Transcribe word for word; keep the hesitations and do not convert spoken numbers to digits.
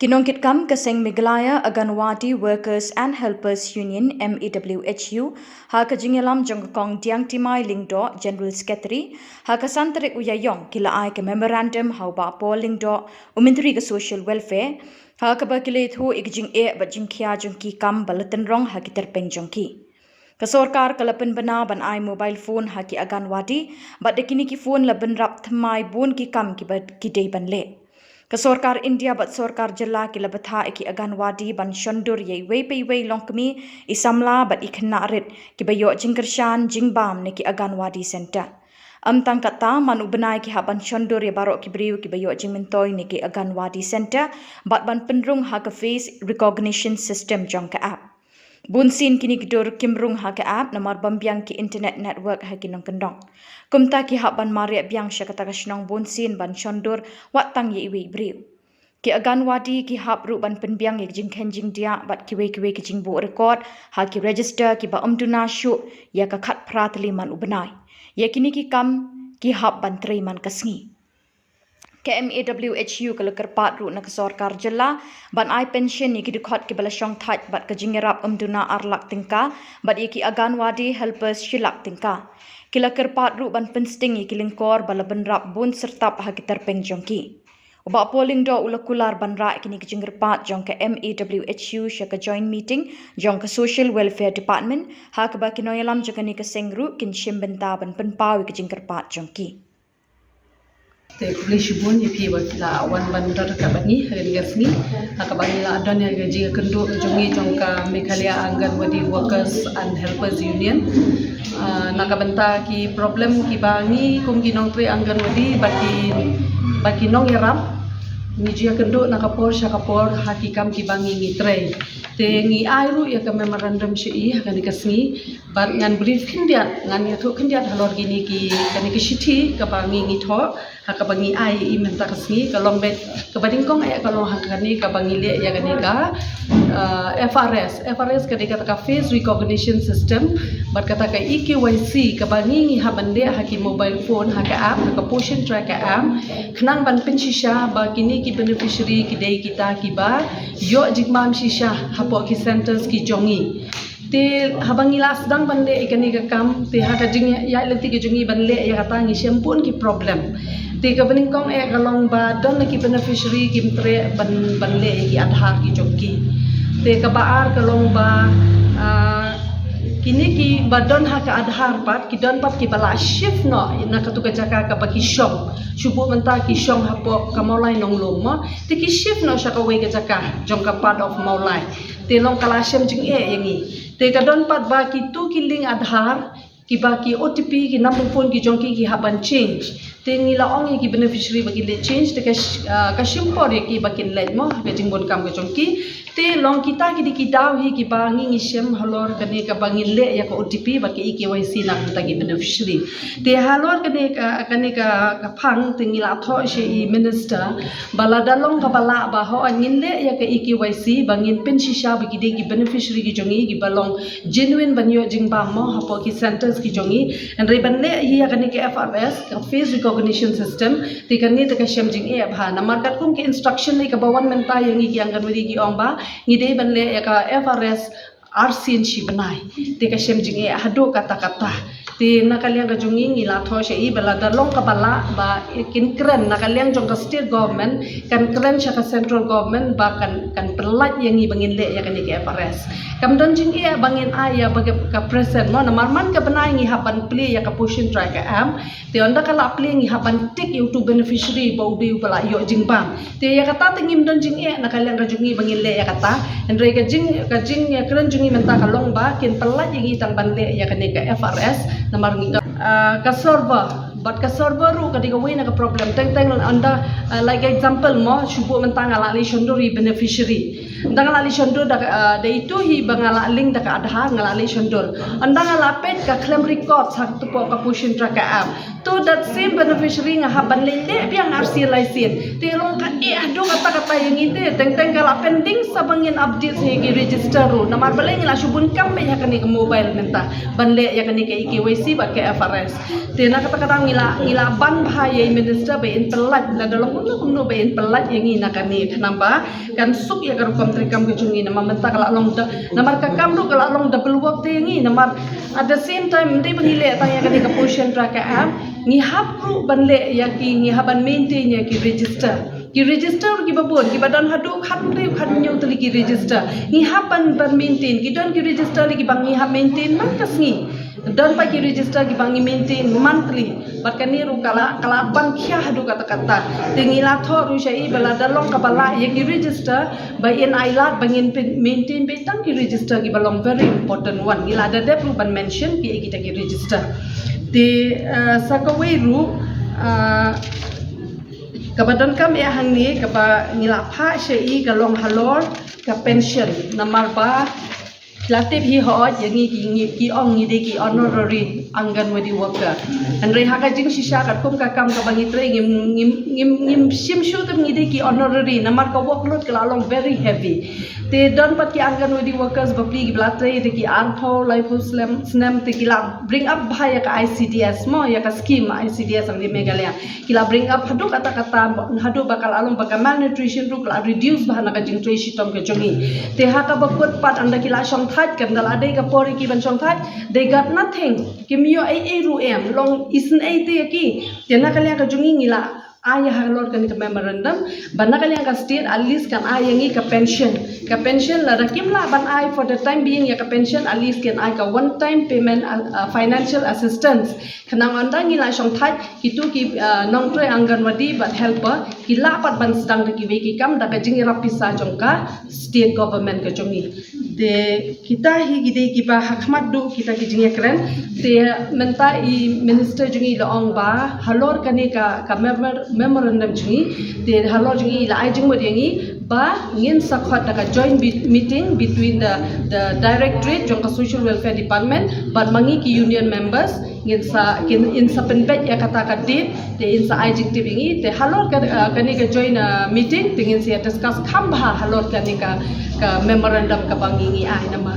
Ki nongkitkam ka seng Meghalaya Anganwadi Workers and Helpers Union, M A W H U, ha ka jingïalam jong ka Kong Diangtimai Lyngdoh, General Secretary, ha ka san tarik u Ïaïong ki la ai ka memorandum ha u Bah Paul Lyngdoh, u Myntri ka Social Welfare, ha kaba ki la ïathuh ïa ka jingeh bad jingkhia jong ki kam ba la tynrong ha ki tyrpeng jong ki. Ka sorkar ka la pynbna ban ai mobile phone ha ki Anganwadi, bad da kine ki phone la bynrap thymmai bun ki kam kiba ki dei ban leh. Ka sorkar India bad sorkar jylla ki la bthah ïa ki Anganwadi ban shondur ïa iwei pa iwei i longkmie, i samla bad i khynnah rit kiba ïoh jingkyrshan jingbam na ki Anganwadi Centre. Ym tang katta, man u bnai ki hap ban shondur ïa baroh ki briew kiba ïoh jingmyntoi na ki Anganwadi Centre bad ban pynrung ha ka face recognition system jong ka app. Bunsien kine ki dur kim rung ha ka app namar bym biang ki internet network ha ki nongkyndong. Kumta ki hap ban mareh biang sha kata ka shnong bunsien ban shondur wat tang ïa iwei i briew. Ki Anganwadi ki hap ruh ban pynbiang ïa ki jingkheiñ jingdiah bad kiwei kiwei ki jingbuh record ha ki register kiba ym duna shuh ïa ka khatphra tylli man u bnai. Ïa kine ki kam ki hap ban trei man ka sngi. Ka M A W H U ka la kyrpad ruh na ka sorkar jylla ban ai pension ïa ki dkhot kiba la shongthait bad ka jingïarap ym duna ar lak tyngka, bad ïa ki Anganwadi helpers shi lak tyngka. Ki la kyrpad ruh ban pynsting ïa ki lyngkor ba la bynrap bun syrtap ha ki tyrpeng jong ki. U Bah Paul Lyngdoh u la kular ban rah ïa kine ki jingkyrpad jong ka M A W H U sha ka joint meeting jong ka Social Welfare Department, ha kaba ki nongïalam jong kane ka seng ruh kin shim bynta ban pynpaw ïa ki jingkyrpad jong ki. Te khublei shibun ïa phi ba phi la wan ban don ryngkat bad ngi ha kane ka sngi, ha kaba ngi la don ïa ka jingïakynduh ka jong ngi jong ka Meghalaya Anganwadi Workers and Helpers Union. Ah, na ka bynta ki problem kiba ngi kum ki nongtrei Anganwadi bad ki, bad ki nongïarap, ngi ju ïakynduh na ka por sha ka por ha ki kam kiba ngi ngi trei. Te ngi ai ruh ïa ka memorandum sha i ha kane ka sngi, bad ngan brief khyndiat, ngan ïathuh khyndiat halor kine ki, kane ka shithi kaba ngi ngi thoh, ha kaba ngi ai ïa i mynta ka sngi, ka long beit, kaba nyngkong eh ka long ha kane kaba ngi leh ïa kane ka, uh, F R S. F R S ka dei kata ka face recognition system, bad kata ka E K Y C kaba ngi ngi hap ban leh ha ki mobile phone, ha ka app, ha ka Poshan Tracker app, khnang ban pynshisha ba kine ki beneficiary ki dei kita kiba ïoh jingbam shisha hapoh ki centres ki jong ngi. Te haba ngi la sdang ban leh ïa kane ka kam, te ha ka jingïaid lynti ka jong ngi ban leh ïa kata ngi shem bun ki problem. Te kaba nyngkong eh ka long ba don na ki beneficiary kim treh ban, ban leh ïa ki Aadhaar ki jong ki. Te kaba ar ka long ba, ah, kine kiba don ha ka Aadhaar pat, ki don pat kiba la shift noh na katu ka jaka kaba ki shong. Shu buh mynta ki shong hapoh ka Mawlai Nonglum mo. Te ki shift noh sha kawei ka jaka jong ka part of Mawlai. Te long ka la shem jingeh ïa ngi. Te ka don pat ba kitu ki link Aadhaar, kiba ki O T P, ki number phone ki jong ki ki hap ban change. Te ngi la ong ïa ki beneficiary ba kin leit change, te ka sh-, ah, ka shim por ïa ki ba kin leit mo, ka jingbun kam ka jong ki. Te long kita ki dei ki daw hi kiba ngi ngi shem halor kane kaba ngin leh ïa ka O T P bad ka E K Y C na ka bynta ki beneficiary. Te halor kane ka, kane ka, ka phang te ngi la thoh sha i minister, ba lada long kaba lah ba hooid ngin leh ïa ka E K Y C, ba ngin pynshisha ba ki dei ki beneficiary ki jong ngi kiba long genuine ban ïoh jingbam mo hapoh ki centres ki jong ngi. Hynrei ban leh hi ïa kane ka F R S, ka face recognition system, te kane te ka shem jingeh bha. Namar katkum ki instruction lei kaba wan mynta ïa ngi ki Anganwadi ki ong ba ngi dei ban leh ïa ka F R S arsien shi bnai. Te ka shem jingeh haduh katta katta. Te na ka liang ka jong ngi ngi la thoh sha i ba lada long kaba lah ba kin kren na ka liang jong ka state government, kan kren sha ka central government ba kan, kan pyllait ïa ngi ba ngin leh ïa kane ka F R S. Kam don jingeh ba ngin ai ïa ba ka, ka present mo, namar man ka bnai ngi hap ban plie ïa ka Poshan Tracker app. Te ynda ka la plie ngi hap ban tick ïa utu beneficiary ba u dei uba la ïoh jingbam. Te ïa kata te ngim don jingeh na ka liang ka jong ngi ba ngin leh ïa kata. Hynrei ka jing, ka jingkren jong ngi mynta ka long ba kin pyllait ïa ngi tang ban leh ïa kane ka F R S namar ngi, ah, ka server. Bad ka server ruh ka dei kawei na ka problem. Teng teng ynda, ah, like example mo, shu buh mynta nga la leit shondur ïa i beneficiary. Ynda nga la leit shondur da, ah, da itu hi ba nga la link da ka Aadhaar, nga la leit shondur. Ynda nga la peit ka khlem record ha kato ka Poshan Tracker app. To that same beneficiary nga hap ban leit leh biang arsien laisien. Te long ka eh haduh katta katta ïa ngi te, teng teng ka la pending sa ba ngin update ïa ki register ruh. Namar balei ngi la shu bun kam beit ha kane ka mobile mynta ban leh ïa kane ka E K Y C bad ka F R S. Te na kata ka daw ngi la ngi la ban bha ïa i minister ba in pyllait, lada long kumno kumno ba in pyllait ïa ngi na kane, khnang ba kan suk ïa ka rukom treikam ka jong ngi, namar mynta ka la long da, namar ka kam ruh ka la long double work te ïa ngi, namar at the same time ym dei ba ngi leh tang ïa kane ka Poshan Tracker app, ngi hap ruh ban leh ïa ki, ngi hap ban maintain ïa ki register. Ki register kiba bun, kiba don haduh khathynriew khathynñiew tylli ki register. Ngi hap ban, ban maintain, ki don ki register lei kiba ngi hap maintain man ka sngi. Don pat ki register kiba ngi maintain monthly. Bad kane ruh ka la, ka la ban khia haduh katta katta. Te ngi la thoh ruh sha i ba lada long kaba lah ïa ki register, ba in ai lad ba ngin pyn-, maintain beit tang ki register kiba long very important one. Ngi la da dep ruh ban mention kiei kita ki register. Te, eh, sa kawei ruh, eh, kaba donkam eh hangne, kaba ngi la phah sha i ka long halor ka pension, namar ba la tip hi hooid ïa ngi ki, ngi ki ong ngi dei ki honorary Anganwadi worker. Hynrei ha ka jingshisha katkum ka kam kaba ngi trei ngim, ngim, ngim, ngim shim shuh tip ngi dei ki honorary, namar ka workload ka la long very heavy. Te don pat ki Anganwadi workers bapli kiba la trei da ki arphew laiphew snem, snem, te ki la bring up bha ïa ka I C D S mo, ïa ka scheme I C D S hangne Meghalaya. Ki la bring up haduh katta katta, haduh ba ka la long ba ka malnutrition ruh ka la reduce bha na ka jingtrei shitom ka jong ngi. Te ha kaba kut pat ynda ki la shongthait, kan da la dei ka por ïa ki ban shongthait, they got nothing. Kim ïoh ei ei ruh em, long isynei te ïa ki. Te na ka liang ka jong ngi ngi la ai halor kane ka memorandum ba na ka liang ka state at least kan ai ïa ngi ka pension. Ka pension lada kim lah ban ai for the time being ïa ka pension, at least kan ai ka one time payment, uh, uh, financial assistance. Khnang ynda ngi la shongthait, kito ki, uh, nongtrei Anganwadi bad helper ki lah pat ban sdang da kiwei ki kam da ka jingïarap pisa jong ka state government ka jong ngi. Te kita hi ki dei kiba ha khmat duh kita ki jingïakren. Te mynta i minister jong ngi la ong ba halor kane ka, ka memor-, memorandum jong ngi, te halor jong ngi la ai jingmut ïa ngi ba ngin sa khot da ka joint be-, meeting between the, the directorate jong ka social welfare department bad ma ngi ki union members, ngin sa, ngin, in sa pynbeit ïa kata ka date, te in sa ai jingtip ïa ngi, te halor ka, uh, kane ka joint, uh, meeting, te ngin sa discuss kham bha halor kane ka, ka memorandum kaba ngi ngi ai namar